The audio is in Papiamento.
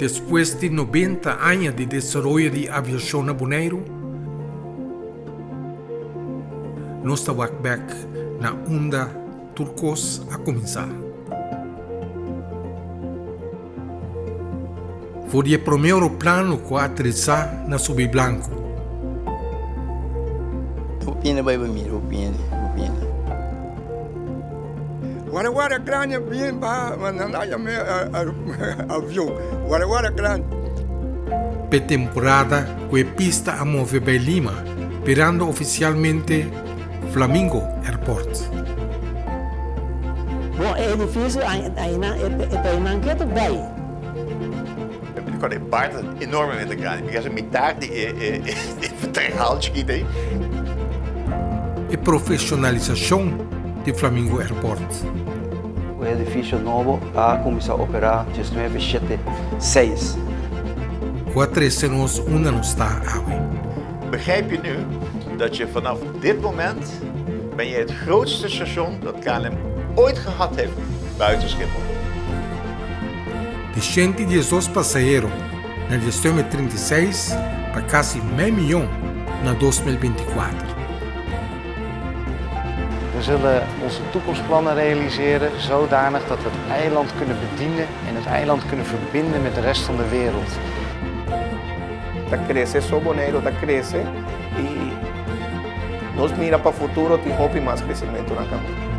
Despues di 90 aña di desaroyo di aviashon na Boneiru, nos ta wak bèk na unda tur kos a kuminsá. For di e promé oroplano ku a aterisá na Subi Blanku. Hopi hende bai pa mira, hopi hende, hopi hende. Wara wara grandi a bien baha, ma nan a yam'é avion. Wara wara grandi. P'e temporada ku e pista a move bai Lima, birando ofisialmente Flamingo Airport. Bon, e edifisio einan, e ta einan ke ta bai. Mi ta kòrda e bar ta enormemente grandi, mi kasa mitar di e vertrekhal chikit ei. E profesionalisacion di Flamingo Airport. E edificio nobo a cuminsa opera 19 shete seis. Cu a trece nos unda nos ta awe. Begrijp je nu dat je vanaf dit moment ben je het grootste station dat KLM ooit gehad heeft buiten Schiphol. Di 112 pasahero na 1936 pa kasi mei miyon na 2024. We zullen onze toekomstplannen realiseren zodanig dat we het eiland kunnen bedienen en het eiland kunnen verbinden met de rest van de wereld. Ta crece so Boneiru ta crece y nos mira pa futuro tin hopi mas crecimento na caminda.